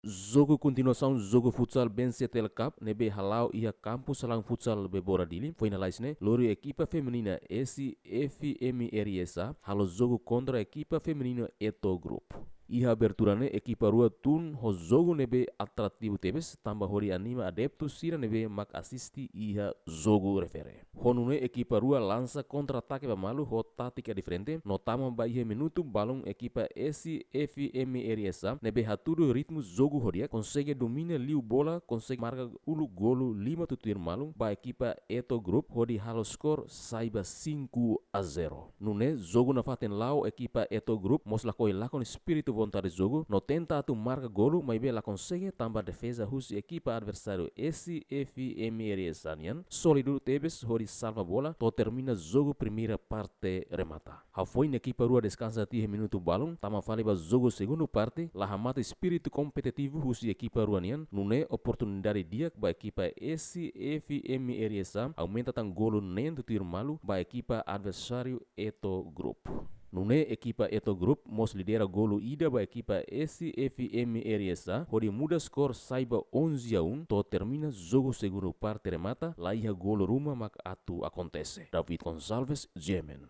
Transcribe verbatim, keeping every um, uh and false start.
Jogu kontinuasaun jogu futsal BNCTL Cup ne'ebé hala'o iha kampu salaun futsal Bebora Dili, foin lalais ne'e, lori ekipa feminina S F M R S A halo jogu kontra ekipa feminina Eto Group. Iha abertura ne'e ekipa rua tun ho jogu ne'ebé atrativu tebes, tanba hodi anima adeptu sira ne'ebé mak asiste iha jogu refere. Ho nune'e ekipa rua lansa kontra-atake ba malu ho tátika diferente, no tama ba iha minutu balun ekipa S F M R S A ne'ebé hatudu ritmu jogu ho di'ak, konsege domina liu bola, konsege marka uluk golu lima tutuir malu ba ekipa Eto Group hodi halo skor sai ba cinco a zero. Nune'e jogu nafatin la'o, ekipa Eto Group mós lakohi lakon espíritu vontade jogu no tenta atu marka golu, maibé la konsege tanba defeza husi ekipa adversáriu S F M R S A nian sólidu tebes hodi salva bola to'o termina jogu primeira parte remata. Hafoin ekipa rua deskansa tiha minutu balun, tama fali ba jogu segundu parte, la hamate espíritu kompetitivu husi ekipa rua nian, nune'e oportunidade di'ak ba ekipa S F M R S A aumenta tan golu neen tutuir malu ba ekipa adversáriu Eto Group. Nune'e ekipa Eto Group mós lidera golu ida ba ekipa S F M R S A hodi muda skor sai ba onze a um to'o termina jogu segundu parte remata, la iha golu ruma mak atu akontese. David Gonçalves, G M N.